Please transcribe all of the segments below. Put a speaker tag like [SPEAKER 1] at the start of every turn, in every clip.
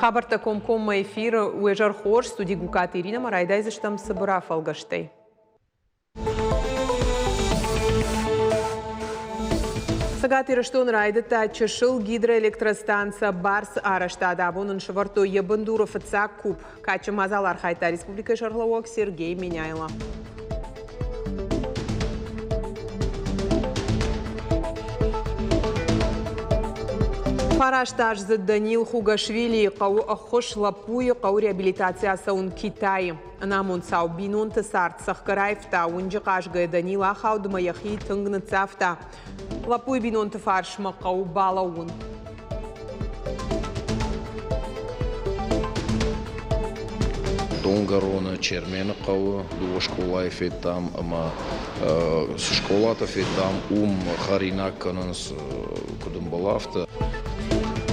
[SPEAKER 1] Хабӕрттӕ комкоммӕ эфиры уе зӕр хорз, студи Гукаты Иринӕмӕ райдайдзыстӕм цыбыр афӕлгӕстӕй. Цӕгат Ирыстоны райдыдта чысыл гидроэлектростанцӕ Барс-ы арӕзтад. Абон ын сӕвӕрдтой йӕ бындуры фыццаг куб. Кадджын мадзал архайдта республикӕйы сӕргълӕууӕг Сергей Меняйло. Фарастаздзыд Данил Хугашвилийы хъӕуы ӕххуыс лӕппуйы хъӕуы реабилитаци ацӕуын Китайы. Ӕнамонд цау бинонты цард цӕхгӕр аивта, уынджы хъазгӕ Данил ахауд ӕмӕ йӕхи тынг ныццавта. Лӕппуйы бинонты фарсмӕ хъӕуы балӕууын.
[SPEAKER 2] Донгӕроны Чермены хъӕуы дыууӕ скъолайы федтам ӕмӕ цы скъолатӕ федтам, уым хӕринаг кӕнынц, куыд ӕмбӕлы, афтӕ.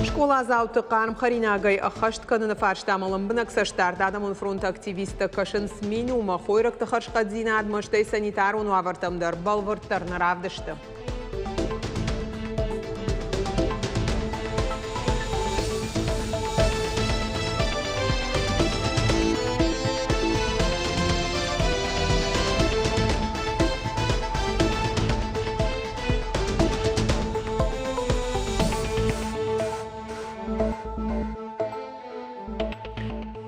[SPEAKER 1] Скъоладзауты хъарм хӕринагӕй ӕххӕст кӕныны фарстамӕ лӕмбынӕг цӕстдард адӕмон фронты активисттӕ кӕсынц менюмӕ, хойрӕгты хӕрзхъӕддзинадмӕ, стӕй санитарон уавӕртӕм дӕр бӕлвырддӕр нӕ равдысты.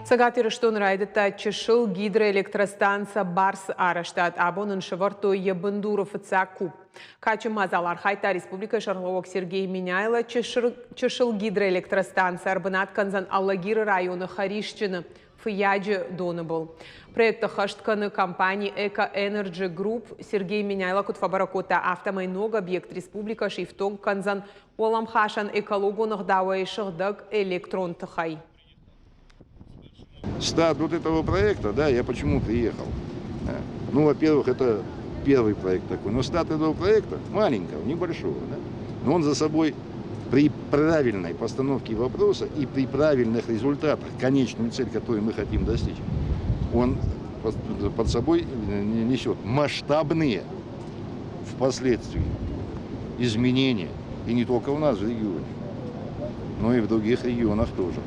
[SPEAKER 1] Цӕгат Ирыстоны райдыдта чысыл гидроэлектростанцӕ Барс-ы арӕзтад. Абон ын сӕвӕрдтой йӕ бындуры фыццаг куб. Кадджын мадзал архайдта республикӕйы сӕргълӕууӕг Сергей Меняйло. Чысыл гидроэлектростанцӕ ӕрбынат кӕндзӕн Алагиры районы Хӕрисджыны Фыййаджы доны был. Проект ӕххӕст кӕны компани Эко Energy Group. Сергей Меняйло куыд фӕбӕрӕг кодта, афтӕмӕй ног объект республикӕ сифтонг кӕндзӕн уӕлӕмхасӕн экологон ӕгъдауӕй сыгъдӕг электрон тыхӕй.
[SPEAKER 3] Старт вот этого проекта, да, я почему приехал. Ну, во-первых, это первый проект такой. Но старт этого проекта маленького, небольшого, да, но он за собой при правильной постановке вопроса и при правильных результатах, конечную цель, которую мы хотим достичь, он под собой несет масштабные впоследствии изменения. И не только у нас в регионе, но и в других регионах тоже.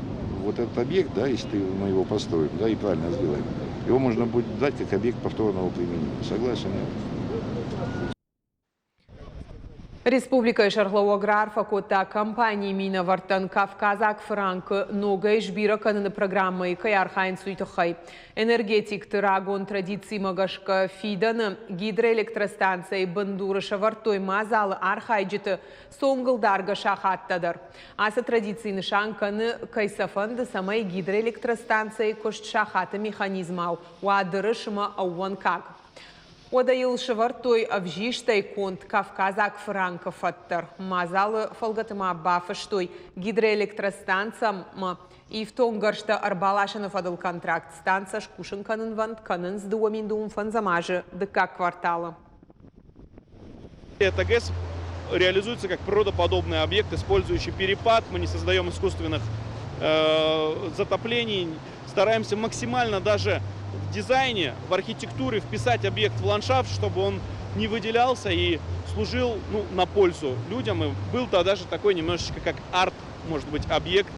[SPEAKER 3] Вот этот объект, да, если мы его построим, да, и правильно сделаем, его можно будет дать как объект повторного применения. Согласен? Нет?
[SPEAKER 1] Республикӕйы сӕргълӕууӕг раарфӕ кодта компанийы минӕвӕрттӕн Кавказаг фыранкы ногӕй сбирӕ кӕныны программӕйы кӕй архайынц, уый тыххӕй. Энергетикты рагон традицимӕ гӕсгӕ фидӕны гидроэлектростанцӕйы бындуры сӕвӕрдтой мадзалы архайджыты цонгылдаргӕ сахаттӕ дӕр. Ацы традици нысан кӕны, кӕй сӕ фӕнды, цӕмӕй гидроэлектростанцӕйы куыст сахаты механизмау уа дырыс ӕмӕ ӕууӕнкаг. Уӕдӕ йыл сӕвӕрдтой ӕвзистӕй конд кавказаг фыранкы фӕд дӕр. Мадзалы фӕлгӕты ма бафыстой гидроэлектростанцӕмӕ ифтонггӕрзтӕ ӕрбаласыны фӕдыл контракт. Станцӕ скусын кӕнынвӕнд кӕнынц 2025 азы дыккаг кварталы.
[SPEAKER 4] Эта ГЭС реализуется как природоподобный объект, использующий перепад. Мы не создаем искусственных затоплений. Стараемся максимально даже в дизайне, в архитектуре вписать объект в ландшафт, чтобы он не выделялся и служил ну, на пользу людям. И был тогда даже такой немножечко как арт, может быть, объект.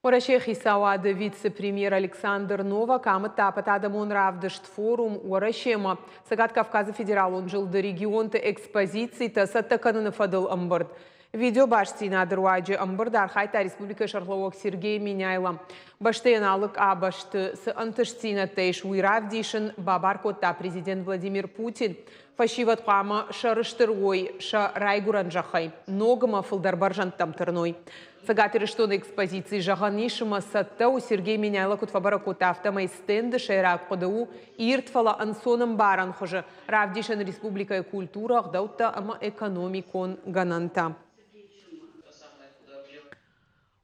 [SPEAKER 1] Уӕрӕсейы хицауады вице-премьер Александр Новак амыдта ӕппӕтадӕмон равдыст форум Уӕрӕсемӕ Цӕгат Кавказы федералон зылды регионты экспозицитӕ цӕттӕ кӕныны фӕдыл ӕмбырд. Видеобастдзинады руаджы ӕмбырд архайдта республикӕйы сӕргълӕууӕг Сергей Меняйло. Бӕстӕйӕн алы къабӕзты цы ӕнтыстдзинӕдтӕ ис, уый равдисын бабар кодта президент Владимир Путин. Фӕсивӕд хъуамӕ сӕрыстыр уой сӕ райгуырӕн зӕххӕй, ног ӕмӕ фылдӕр бӕрзӕндтӕм тырной. Цӕгат Ирыстоны экспозици зӕгъӕн ис ӕмӕ цӕттӕ у, Сергей Меняйло куыд фӕбӕрӕг кодта, афтӕмӕй стенды сӕйраг хъуыды у ирд, фӕлӕ ӕнцонӕмбарӕн хуызы равдисын республикӕйы культурӕ, ӕгъдӕуттӕ ӕмӕ экономикон гӕнӕнтӕ.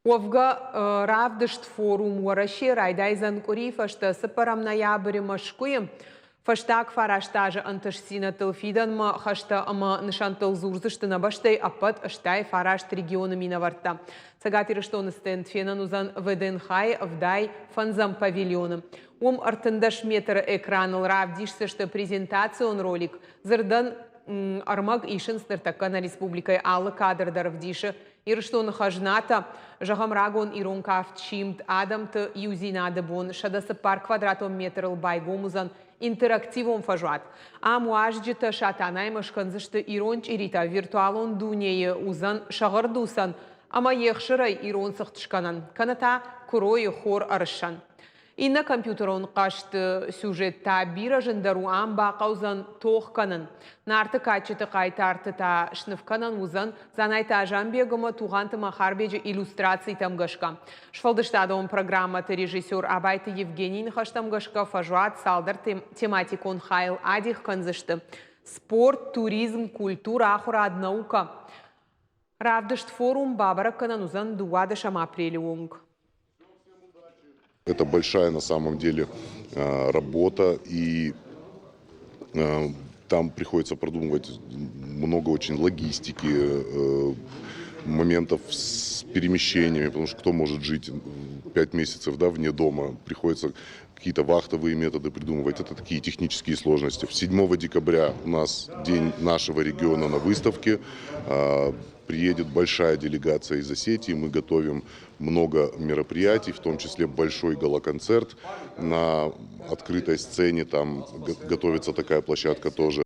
[SPEAKER 1] Уӕвгӕ, равдыст форум Уӕрӕсе райдайдзӕн къуырийы фӕстӕ цыппӕрӕм ноябры Мӕскуыйы. Фӕстаг фараст азы ӕнтыстдзинӕдтыл фидӕнмӕ хӕстӕ ӕмӕ нысӕнттыл дзурдзысты нӕ бӕстӕйы ӕппӕт 89 регионы минӕвӕрттӕ. Цӕгат Ирыстоны стенд фенӕн уыдзӕн ВДНХ-йы 85-ӕм павильоны. Уым 13 метры экраныл равдисдзысты презентацион ролик. Дзырдӕн ӕрмӕг исынц ныртӕккӕ нӕ республикӕйы алы кадр дӕр ӕвдисы. Ирыстоны хӕзнатӕ, зӕгъӕм, рагон ирон кафт Симд, адӕмты иудзинады бон 104 квадратон метрыл байгом уыдзӕн интерактивон фӕзуат. Ам уазджытӕ Сатанаймӕ скӕндзысты ирон чъиритӕ, виртуалон дунейы уыдзӕн сӕгъырдуцӕн ӕмӕ йе хсырӕй ирон цыхт скӕнӕн, кӕнӕ та куыройы хор ӕрыссӕн. Иннӕ компьютерон хъазты сюжет та бирӕ зындӕр у, ам бахъӕудзӕн тох кӕнын. Нарты кадджыты хъайтарты та сныв кӕнӕн уыдзӕн Дзанайты Азанбег ӕмӕ Тугъанты Махарбеджы иллюстрацитӕм гӕсгӕ. Сфӕлдыстадон программӕты режиссер Абайты Евгенийы ныхӕстӕм гӕсгӕ фӕзуат цалдӕр тематикон хайыл адих кӕндзысты. Спорт, туризм, культурӕ, ахуырад, наукӕ. Равдыст-форум бабӕрӕг кӕнӕн уыдзӕн 12 апрелы онг.
[SPEAKER 5] Это большая на самом деле работа, и там приходится продумывать много очень логистики, моментов с перемещениями, потому что кто может жить 5 месяцев, да, вне дома, приходится какие-то вахтовые методы придумывать. Это такие технические сложности. 7 декабря у нас день нашего региона на выставке. Приедет большая делегация из Осетии. Мы готовим много мероприятий, в том числе большой гала-концерт на открытой сцене. Там готовится такая площадка тоже.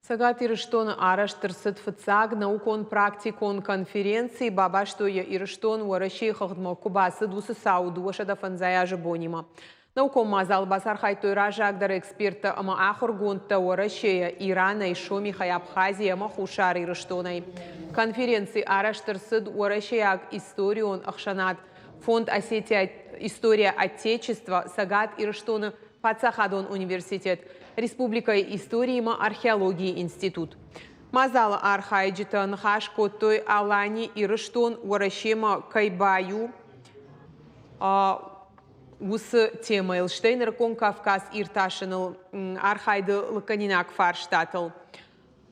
[SPEAKER 1] Цӕгат Ирыстоны арӕзт ӕрцыд фыццаг наукон-практикон конференци, бабастой йӕ Ирыстон Уӕрӕсейы хыгъдмӕ куы бацыд, уыцы цауы 250 азы бонимӕ. Наукон мадзал бацархайдтой раззагдӕр эксперттӕ ӕмӕ ахуыргондтӕ Уӕрӕсейӕ, Иранӕй, Сомихӕй, Абхазийӕ ӕмӕ Хуссар Ирыстонӕй. Конференци арӕзт ӕрцыд Уӕрӕсейаг историон ӕхсӕнад Фонд Осетия История Отечества, Цӕгат Ирыстоны паддзахадон университет, республикӕйы историимӕ археологийы институт. Мадзалы архайджытӕ ныхас кодтой Алани Ирыстон Уӕрӕсемӕ кӕй баиу, уыцы темӕйыл, стӕй нырыккон Кавказ иртасыныл архайды лыггӕнинаг фарстатыл.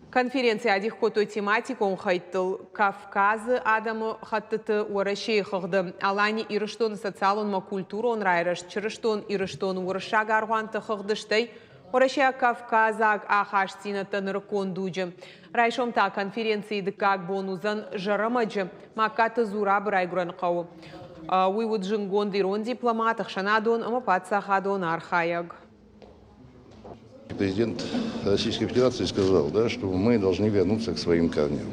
[SPEAKER 1] Конференци адих кодтой тематикон хӕйттыл Кавказы адӕмы хӕттыты Уӕрӕсейы хыгъды, Алани Ирыстоны социалон-культурон райрӕзт, Чырыстон Ирыстон уырыссаг аргъуанты хыгъды, стӕй Уӕрӕсейаг-кавказаг ахастдзинӕдтӕ нырыккон дуджы. Райсом та конференцийы дыккаг бон уыдзӕн Зӕрӕмӕджы, Магкаты Зурабы райгуырӕн хъӕуы. Уый уыд зындгонд ирон дипломат, ӕхсӕнадон ӕмӕ паддзахадон архайӕг.
[SPEAKER 3] Президент Российской Федерации сказал, да, что мы должны вернуться к своим корням.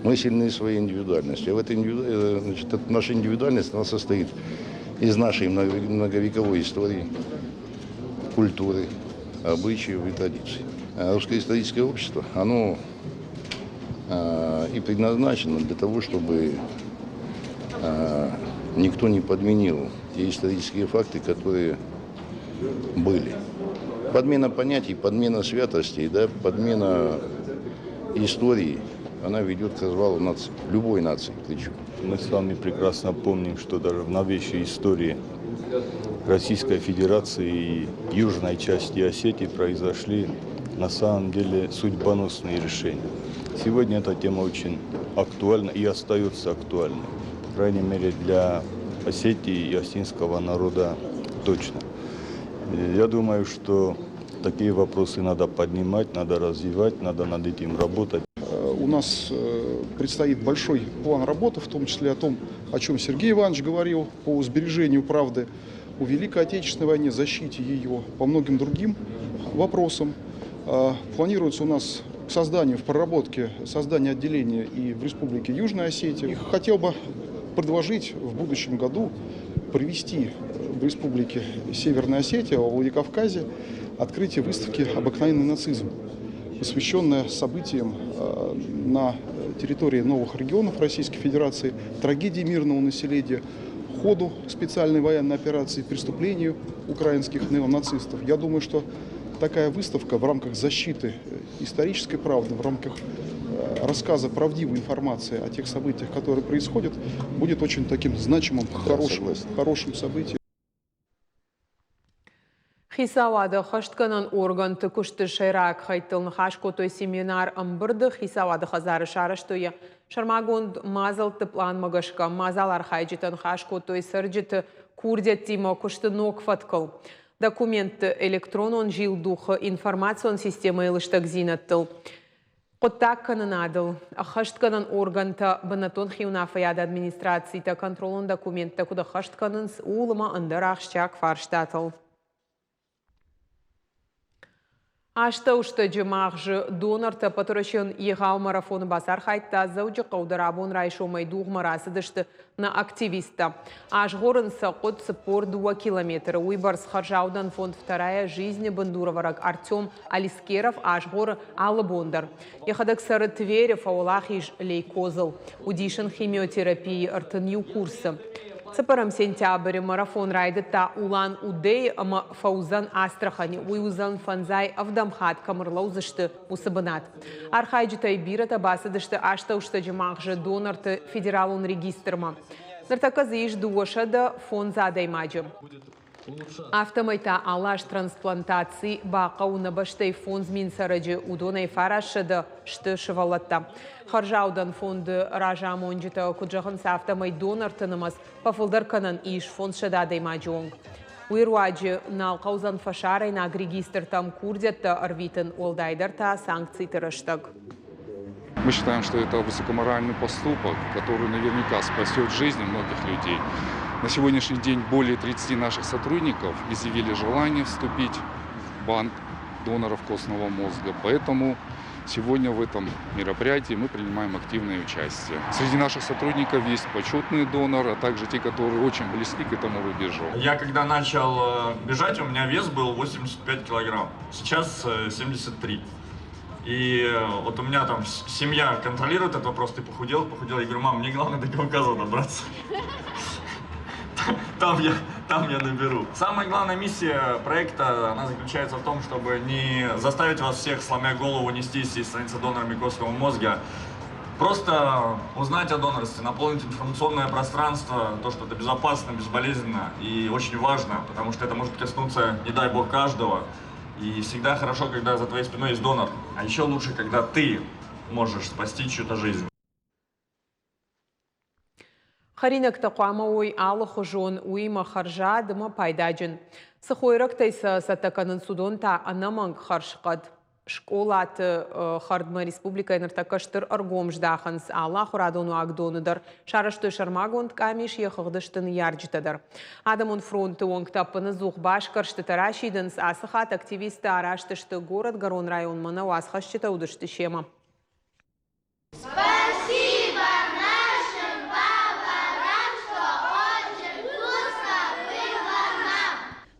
[SPEAKER 3] Мы сильны своей индивидуальностью. А в этой индивиду... значит, наша индивидуальность, она состоит из нашей многовековой истории, культуры, обычаев и традиций. А русское историческое общество, оно и предназначено для того, чтобы никто не подменил те исторические факты, которые были. Подмена понятий, подмена святостей, да, подмена истории, она ведет к развалу нации, любой нации причем.
[SPEAKER 6] Мы с вами прекрасно помним, что даже в новейшей истории Российской Федерации и южной части Осетии произошли на самом деле судьбоносные решения. Сегодня эта тема очень актуальна и остается актуальной. По крайней мере, для Осетии и осетинского народа точно. И я думаю, что такие вопросы надо поднимать, надо развивать, надо над этим работать.
[SPEAKER 7] У нас предстоит большой план работы, в том числе о том, о чем Сергей Иванович говорил, по сбережению правды о Великой Отечественной войне, защите ее, по многим другим вопросам. Планируется у нас к созданию, в проработке создание отделения и в Республике Южная Осетия. И хотел бы предложить в будущем году провести в Республике Северная Осетия, во Владикавказе, открытие выставки «Обыкновенный нацизм», посвященная событиям на территории новых регионов Российской Федерации, трагедии мирного населения, ходу специальной военной операции, преступлению украинских неонацистов. Я думаю, что такая выставка в рамках защиты исторической правды, в рамках рассказа правдивой информации о тех событиях, которые происходят, будет очень таким значимым, хорошим,
[SPEAKER 3] согласен.
[SPEAKER 7] Хорошим событием.
[SPEAKER 1] Хицауады ӕххӕстгӕнӕн органты куысты сӕйраг хӕйттыл ныхас кодтой семинар ӕмбырды. Хицауады хӕдзары сарӕзтой йӕ сӕрмагонд мадзӕлтты пъланмӕ гӕсгӕ. Мадзал архайджытӕ ныхас кодтой цӕрджыты курдиӕттимӕ куысты ног фӕткыл, документты электронон зилдухы информацион системӕйы лыстӕгдзинӕдтыл. Хъуыддагкӕнынадыл ӕххӕстгӕнӕн органтӕ, бынӕттон хиуынаффӕйады администрацитӕ контролон документтӕ куыд ӕххӕст кӕнынц, ууыл ӕмӕ ӕндӕр ахсджиаг фарстатыл. Астӕуыстӕджы магъзы донорты ӕппӕтуӕрӕсеон егъау марафоны бацархайдта Дзӕуджыхъӕу дӕр абон райсомӕй дугъмӕ рацыдысты нӕ активисттӕ. Азгъорын сӕ хъуыд 42 километры, уыйбӕрц хӕрзаудӕн фонд «Вторая жизнь» бындурӕвӕрӕг Артем Алискеров азгъоры алы бон дӕр. Йӕхӕдӕг цӕры Тверы, фӕуӕлахиз лейкозыл. Уыдис ын химиотерапийы 31 курсы. Цыппӕрӕм сентябры марафон райдыдта Улан-Удэйы ӕмӕ фӕуыдзӕн Астраханы. Уый уыдзӕн фӕндзай ӕвдӕм хатт кӕм ӕрлӕудзысты, уыцы бынат. Архайджытӕй бирӕтӕ бацыдысты астӕуыстӕджы магъзы донорты федералон регистрмӕ. Ныртӕккӕ дзы ис 205 адӕймаджы. Афтӕмӕй та алы аз трансплантаци бахъӕуы нӕ бӕстӕйы 5000 цӕрӕджы, уыдонӕй 900 сты сывӕллӕттӕ. Хӕрзаудӕн фонды разамонджытӕ куыд зӕгъынц, афтӕмӕй донорты нымӕц фӕфылдӕр кӕнӕн ис 500 адӕймаджы онг. Уый руаджы нал хъӕудзӕн фӕсарӕйнаг регистртӕм курдиӕттӕ ӕрвитын, уӕлдайдӕр та санкциты рӕстӕг.
[SPEAKER 8] Мы считаем, что это высокоморальный поступок, который наверняка спасет жизни многих людей. На сегодняшний день более 30 наших сотрудников изъявили желание вступить в банк доноров костного мозга. Поэтому сегодня в этом мероприятии мы принимаем активное участие. Среди наших сотрудников есть почетные доноры, а также те, которые очень близки к этому рубежу.
[SPEAKER 9] Я когда начал бежать, у меня вес был 85 килограмм, сейчас 73. И вот у меня там семья контролирует этот вопрос, ты похудел, похудел. Я говорю, мам, мне главное до Кавказа добраться. Там я наберу. Самая главная миссия проекта, она заключается в том, чтобы не заставить вас всех, сломя голову, нестись и становиться донорами костного мозга. Просто узнать о донорстве, наполнить информационное пространство, то, что это безопасно, безболезненно и очень важно, потому что это может коснуться, не дай бог, каждого. И всегда хорошо, когда за твоей спиной есть донор. А еще лучше, когда ты можешь спасти чью-то жизнь.
[SPEAKER 1] Хӕринӕгтӕ хъуамӕ уой алыхуызон, уыимӕ хӕрзад ӕмӕ пайдаджын. Цы хойрӕгтӕй сӕ цӕттӕ кӕнынц, уыдон та ӕнӕмӕнг хӕрзхъӕд. Скъолаты хӕрдмӕ республикӕйы ныртӕккӕ стыр ӕргом здахынц. Алы ахуырадон уагдоны дӕр сарӕзтой сӕрмагонд къамис, йӕ хыгъды сты ныййарджытӕ дӕр. Адӕмон фронты уӕнгтӕ ӕппынӕдзух басгӕрстытӕ расидынц. Ацы хатт активисттӕ араст сты горӕтгӕрон районмӕ, нӕ уацхӕсджытӕ уыдысты семӕ.
[SPEAKER 10] Спасибо нашим поварам, что очень вкусно было нам.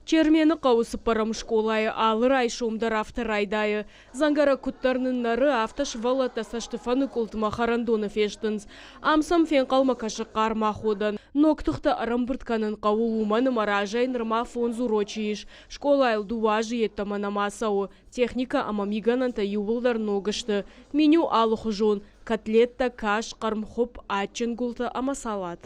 [SPEAKER 11] Чермены хъӕуы цыппӕрӕм скъолайы алы райсом дӕр афтӕ райдайы. Дзӕнгӕрӕг куыддӕр ныннӕры, афтӕ сывӕллӕттӕ цӕстыфӕныкъуылдмӕ хӕрӕндоны фестынц. Ам сӕм фенхъӕлмӕ кӕсы хъарм аходӕн. Ног тыхтӕ ӕрӕмбырд кӕнын хъӕуы, уымӕн ӕмӕ разӕй нырма фондз урочы ис. Скъолайыл дыууӕ азы йеддӕмӕ нӕма цӕуы. Техникӕ ӕмӕ мигӕнӕнтӕ иууылдӕр ног сты. Меню алыхуызон – котлеттӕ, кас, хъӕрмхуыпп, адджын гуылтӕ ӕмӕ салат.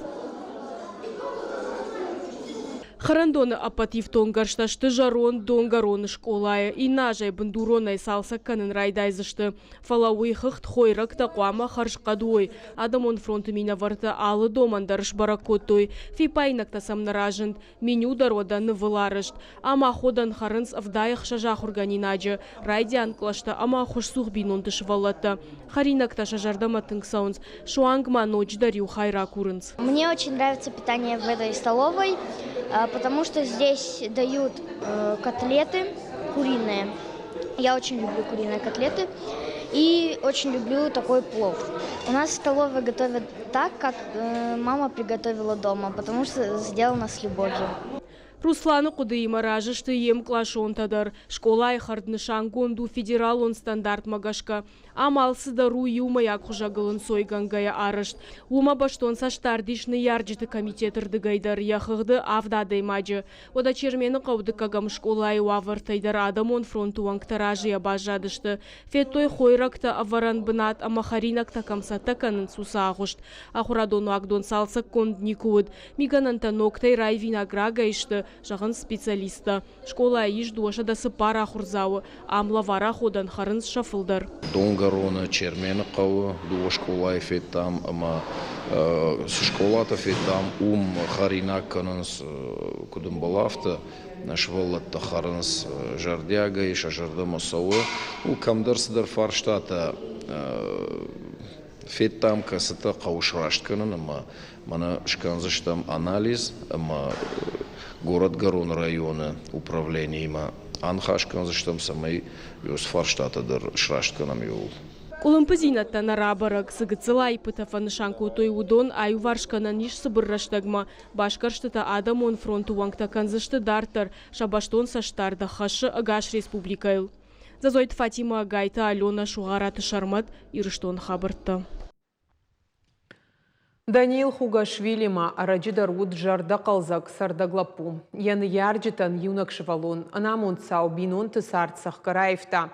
[SPEAKER 11] Хӕрӕндоны ӕппӕт ифтонггӕрзтӕ сты зӕронд Донгӕроны скъолайы. Иннӕ азӕй бындуронӕй цалцӕг кӕнын райдайдзысты. Фӕлӕ уый хыгъд хойрӕгтӕ хъуамӕ хӕрзхъӕд уой. Адӕмон фронты минӕвӕрттӕ алы домӕн дӕр сбӕрӕг кодтой. Фиппаинӕгтӕ сӕм нӕ разынд. Меню дӕр уӕдӕ нывыл арӕзт. Ам аходӕн хӕрынц 76 ахуыргӕнинаджы, райдиан кълӕстӕ ӕмӕ ӕххуысцух бинонты сывӕллӕттӕ. Хӕринӕгтӕ сӕ зӕрдӕмӕ тынг цӕуынц, суанг ма ноджыдӕр иу хай ракурынц.
[SPEAKER 10] Мне очень нравится питание в этой столовой, потому что здесь дают котлеты куриные. Я очень люблю куриные котлеты и очень люблю такой плов. У нас в столовой готовят так, как мама приготовила дома, потому что сделано с любовью.
[SPEAKER 11] Русланы хъуыдыимӕ разы сты йе мкъласонтӕ дӕр. Скъолайы хӕрд нысангонд у федералон стандартмӕ гӕсгӕ. Ам алцыдӕр у иумӕйаг хуызӕгыл ӕнцойгӕнгӕйӕ арӕзт. Уымӕ бӕстон цӕстдард ис ныййарджыты комитеты рдыгӕй дӕр йӕ хыгъды авд адӕймаджы. Уӕдӕ Чермены хъӕуы дыккӕгӕм скъолайы уавӕртӕй дӕр адӕмон фронты уӕнгтӕ разыйӕ баззадысты. Федтой хойрӕгтӕ ӕвӕрӕн бынат ӕмӕ хӕринӕгтӕ кӕм цӕттӕ кӕнынц, уыцы агъуыст. Ахуырадон уагдон цалцӕггонд никуы уыд. Мигӕнӕнтӕ ногтӕй раивинаг рагӕй сты. зӕгъынц специалисттӕ. Скъолайы ис 204 ахуырдзауы, ам лӕвар аходӕн хӕрынц сӕ фылдӕр.
[SPEAKER 2] Донгӕроны Чермены хъӕуы дыууӕ скъолайы федтам ӕмӕ цы скъолатӕ федтам, уым хӕринаг кӕнынц, куыд ӕмбӕлы, афтӕ. Нӕ сывӕллӕттӕ хӕрынц зӕрдиагӕй, сӕ зӕрдӕмӕ цӕуы. Кӕмдӕр цыдӕр фарстатӕ федтам, кӕцытӕ хъӕуы сраст кӕнын ӕмӕ мӕнӕ скӕндзыстӕм анализ ӕмӕ Горӕтгӕрон районы управлениимӕ аныхас кӕндзыстӕм, цӕмӕй уыцы фарстатӕ дӕр сраст кӕнӕм иууыл.
[SPEAKER 11] Къуылымпыдзинӕдтӕ нӕ рабӕрӕг, цы гыццыл аиппытӕ фӕнысан кодтой, уыдон аиуварс кӕнӕн ис цыбыр рӕстӕгмӕ. Басгӕрстытӕ Адӕмон фронты уӕнгтӕ кӕндзысты дарддӕр, сӕ бӕстон цӕстдард ӕххӕссы ӕгас республикӕйыл. Дзӕдзойты Фатимӕ, Гайты Аленӕ, Сугъараты Сӕрмӕт, Ирыстоны хабӕрттӕ.
[SPEAKER 1] Даниил Хугашвили ма ӕрӕджы дӕр уыд зӕрдӕхъӕлдзӕг цӕрдӕг лӕппу. Йӕ ныййарджытӕн иунӕг сывӕллон ӕнамонд цау бинонты цард цӕхгӕр аивта.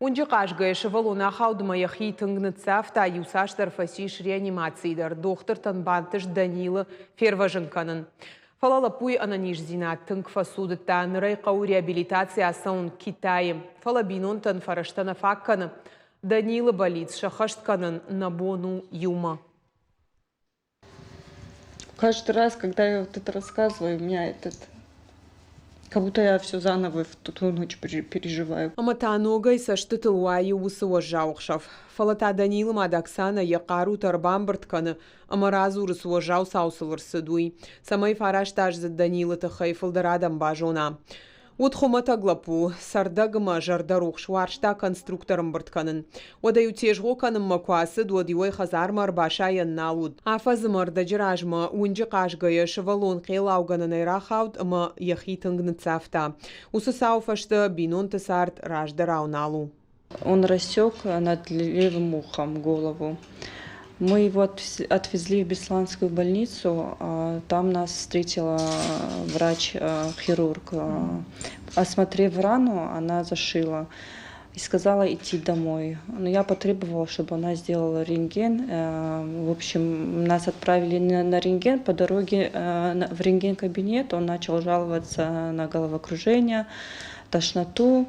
[SPEAKER 1] Уынджы хъазгӕйӕ сывӕллон ахауд ӕмӕ йӕхи тынг ныццавта, иуцасдӕр фӕцис реанимацийы дӕр. Дохтыртӕн бантыст Данилы фервӕзын кӕнын. Фӕлӕ лӕппуйы ӕнӕниздзинад тынг фӕцудыдта, ныр ӕй хъӕуы реабилитаци ацӕуын Китайы. Фӕлӕ бинонтӕн фӕрӕзтӕ нӕ фаг кӕны. Данилы бӕллиц сӕххӕст кӕнын нӕ бон у иумӕ.
[SPEAKER 12] Каждый раз, когда я вот это рассказываю, у меня этот как будто я все заново в ту ночь переживаю.
[SPEAKER 1] Ӕмӕ та ногӕй цӕстытыл уайы уыцы уӕззау ӕхсӕв. Фӕлӕ та Данилы мад Оксанӕ йӕ хъарутӕ ӕрбамбырд кӕны ӕмӕ радзуры, цы уӕззау цау сыл ӕрцыд, уый, цӕмӕй фарастаздзыд Данилы тыххӕй фылдӕр адӕм базона. Уыд хуымӕтӕг лӕппу, цӕрдӕг ӕмӕ зӕрдӕрухс, уарзта конструктор ӕмбырд кӕнын. Уӕдӕ-иу тезгъо кӕнынмӕ куы ацыд, уӕд-иу ӕй хӕдзармӕ ӕрбасайӕн нал уыд. Афӕдзы ӕмӕ ӕрдӕджы размӕ уынджы хъазгӕйӕ сывӕллон хъеллаугӕнӕнӕй рахауд ӕмӕ йӕхи тынг ныццавта. Уыцы цауы фӕстӕ бинонты цард раздӕрау нал у.
[SPEAKER 12] Он рассек над левым ухом голову. Мы его отвезли в Бесланскую больницу. Там нас встретила врач-хирург. Осмотрев рану, она зашила и сказала идти домой. Но я потребовала, чтобы она сделала рентген. В общем, нас отправили на рентген. По дороге в рентген-кабинет он начал жаловаться на головокружение, тошноту.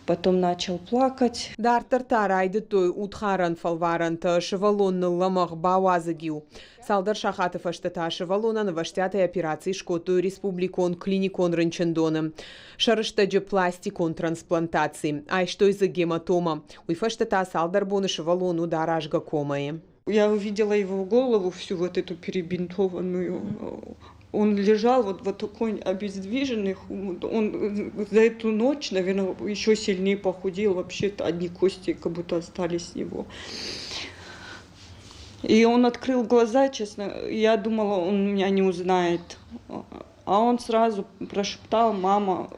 [SPEAKER 12] Потом начал плакать.
[SPEAKER 1] Дарддӕр та райдыдтой удхарӕн фӕлварӕнтӕ, сывӕллон ныллӕмӕгъ, бауадзыг-иу. Цалдӕр сахаты фӕстӕ та сывӕллонӕн ӕвӕстиатӕй операци скодтой республикон клиникон рынчындоны. Сӕрыстӕджы пластикон трансплантаци. Айстой дзы гематома. Уый фӕстӕ та цалдӕр боны сывӕллон уыд аразгӕ комӕйы.
[SPEAKER 12] Я увидела его голову всю вот эту перебинтованную. Он лежал вот, вот такой обездвиженный. Он за эту ночь, наверное, еще сильнее похудел. Вообще одни кости как будто остались с него. И он открыл глаза, честно, я думала, он меня не узнает. А он сразу прошептал, мама,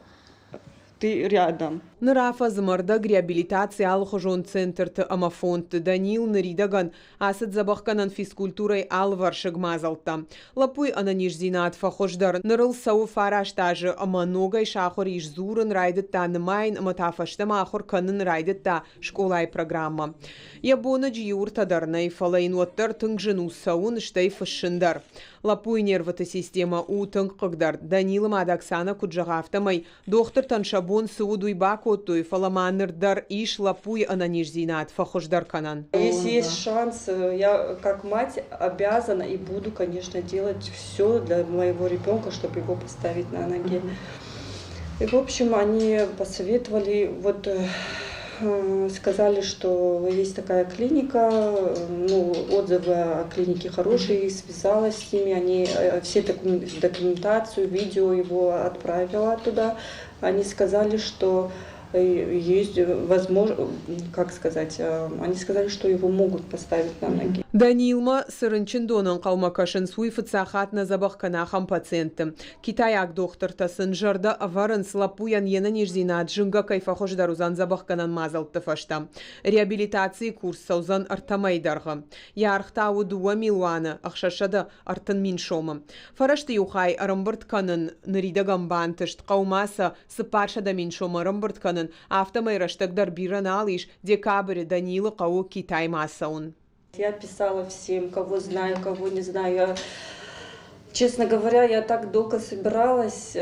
[SPEAKER 12] ты рядом.
[SPEAKER 1] Ныр афӕдзы ӕрдӕг реабилитаци алыхуызон центрты ӕмӕ фондты Данил ныридӕгӕн ацыд дзӕбӕхгӕнӕн физкультурӕйы алывӕрсыг мадзӕлттӕ. Лӕппуйы ӕнӕниздзинад фӕхуыздӕр. Ныр ыл цӕуы фараст азы ӕмӕ ногӕй сахуыр ис дзурын, райдыдта нымайын ӕмӕ та фӕстӕмӕ ахуыр кӕнын райдыдта скъолайы программӕ. Йӕ боныджы иуыртӕ дӕр нӕй, фӕлӕ йын уӕддӕр тынг зын у цӕуын, стӕй фыссын дӕр. Лӕппуйы нервыты системӕ у тынг хъыгдард. Данилы мад Оксанӕ куыд зӕгъы, афтӕмӕй дохтыртӕн сӕ бон цы уыд, уый бакодтой, фӕлӕ ма ныр дӕр ис лӕппуйы ӕнӕниздзинад фӕхуыздӕр кӕнӕн.
[SPEAKER 12] Если есть шанс, я как мать обязана и буду, конечно, делать все для моего ребенка, чтобы его поставить на ноги. И, в общем, они посоветовали, вот сказали, что есть такая клиника, ну, отзывы о клинике хорошие, связалась с ними, они все документацию, видео его отправила туда. Они сказали, что есть возможность, как сказать, они сказали, что его могут поставить на ноги.
[SPEAKER 1] Данилмӕ цы рынчындоны ӕнхъӕлмӕ кӕсынц, уый фыццаг хатт нӕ дзӕбӕх кӕны ахӕм пациентты. Китайаг дохтыртӕ сын зӕрдӕ ӕвӕрынц, лӕппуйӕн йе нӕниздзинад зынгӕ кӕй фӕхуыздӕр уыдзӕн дзӕбӕхгӕнӕн мадзӕлтты фӕстӕ. Реабилитацийы курс цӕудзӕн ӕртӕ мӕйы дӕргъы. Йӕ аргъ та у 2 630 000 сомы. Фӕрӕзты иу хай ӕрӕмбырд кӕнын ныридӕгӕн бантыст. Хъӕумӕ сӕ 400 000 сомы ӕрӕмбырд кӕнын, афтӕмӕй рӕстӕг дӕр бирӕ нал ис, декабры Данилы хъӕуы Китаймӕ ацӕуын.
[SPEAKER 12] Я писала всем, кого знаю, кого не знаю. Я Честно говоря, я так долго собиралась.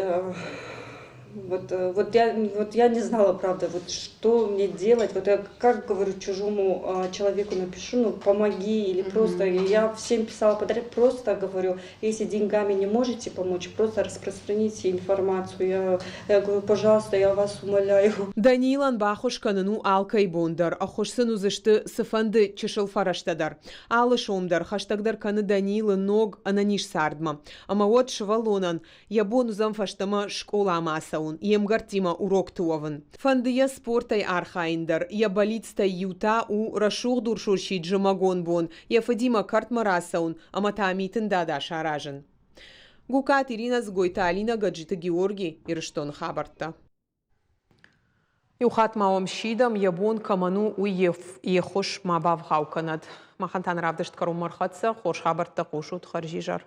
[SPEAKER 12] Вот, вот я не знала, правда, вот что мне делать. Вот я как говорю чужому человеку напишу, ну помоги или просто я всем писала подряд, просто говорю, если деньгами не можете помочь, просто распространите информацию. Я говорю, пожалуйста, я вас умоляю.
[SPEAKER 1] Даниилӕн баххуыс кӕнын у алкӕй бон дӕр, ӕххуыс сын уыдзысты цыфӕнды чысыл фӕрӕзтӕ дӕр. Алы сом дӕр хӕстӕгдӕр кӕны Даниилы ног ӕнӕниз цардмӕ. Ӕмӕ уӕд сывӕллонӕн йӕ бон уыдзӕн фӕстӕмӕ скъоламӕ ацӕуын, йе мгӕрттимӕ урокты уӕвын. Фӕнды йӕ спортӕй архайын дӕр, йӕ бӕллицтӕй иу та у рӕсугъд урс-урсид зымӕгон бон йӕ фыдимӕ кӕртмӕ рацӕуын ӕмӕ та митын дада саразын. Гукаты Иринӕ, Дзгойты Алинӕ, Гаджиты Георги, Ирыстоны хабӕрттӕ. Иу хатт ма уӕм сидӕм, йӕ бон кӕмӕн у, уый йе ххуыс ма бавгъау кӕнӕд. Махӕн та нӕ равдыст кӕронмӕ ӕрхӕццӕ. Хорз хабӕрттӕ хъусут. Хӕрзизӕр.